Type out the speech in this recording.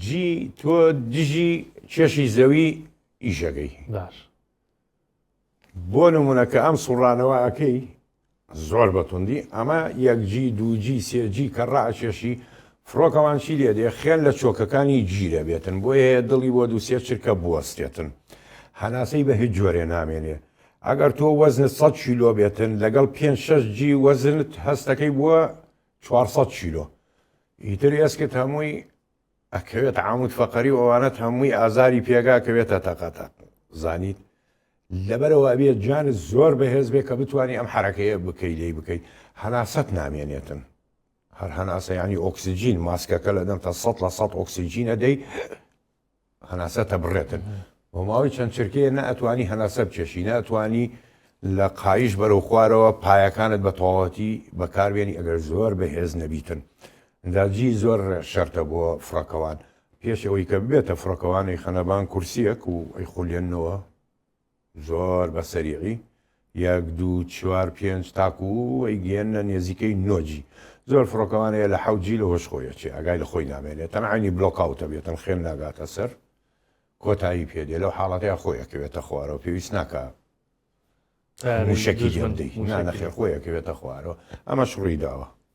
G تۆ دژی کێشی زەوی ئیشەکەی. باش. بۆ نمونە کە ئەم سوڕانەوە ئەکەی زۆر بە توندی ئەمە یەک G دوو G سێ G کە ڕائەکێشی فڕۆکەوان چی لێ دێ خوێن لە چۆکەکانی گیرە بێتن بۆیە هەیە دڵی بۆ دوو سێ چرکە بوەستێتن هەناسەی بە هیچ جۆرێ نامێنێ ئەگەر تۆ وەزنت 100 کیلۆ بێتن لەگەڵ پێنج شەش G وەزنت هەستەکەی بووە 400 کیلۆ ئیتر ئێسکت هەمووی ئەکەوێت عامود فەقەری و ئەوانەت هەمووی ئازاری پێگا کەوێتە تەقەتەق زانیت لەبەرەوە ئەبێت جانت زۆر بەهێز بێ کە بتوانی ئەم حرەکەیە بکەی لێی بکەی هەناسەت نامێنێتن هەر هەناسە ینی ئۆکسجین ماسکەکە لە دەم تا 100% ئۆکسجینە دەی هەناسە تەبڕێتن بۆ ماوەی چەند چرکەیە نە ئەتوانی هەناسە بکێشی نە ئەتوانی لە قایش بەرەو خوارەوە پایەکانت بە تەواوەتی بەکاربێنی ئەگەر زۆر بەهێز نەبیتن داجی زۆر شەرتە بۆ فڕەکەوان پێش ئەوەی کە ببێتە فڕۆکەوان ئەیخەنە بان کورسیەک و ئەیخولێننەوە زۆر بە سەریعی یەک دوو چوار پێنج تاکو ئەیگەیەننە نێزیکەی نۆ G زۆر فڕۆکەوان هەیە لە حەوت G لە هۆش خۆی ئەچێ ئاگای لە خۆی نامێنێ تەنعانی block out ئەبێتن خوێن ناگاتە سەر کۆتایی پێ دێ لەو حاڵەتەیا خۆی ئەکەوێتە خوارەوە پێویست ناکا موشەکی لێ بدەی نا نەخێر خۆی ئەکەوێتە خوارەوە ئەمەش ڕووی داوە.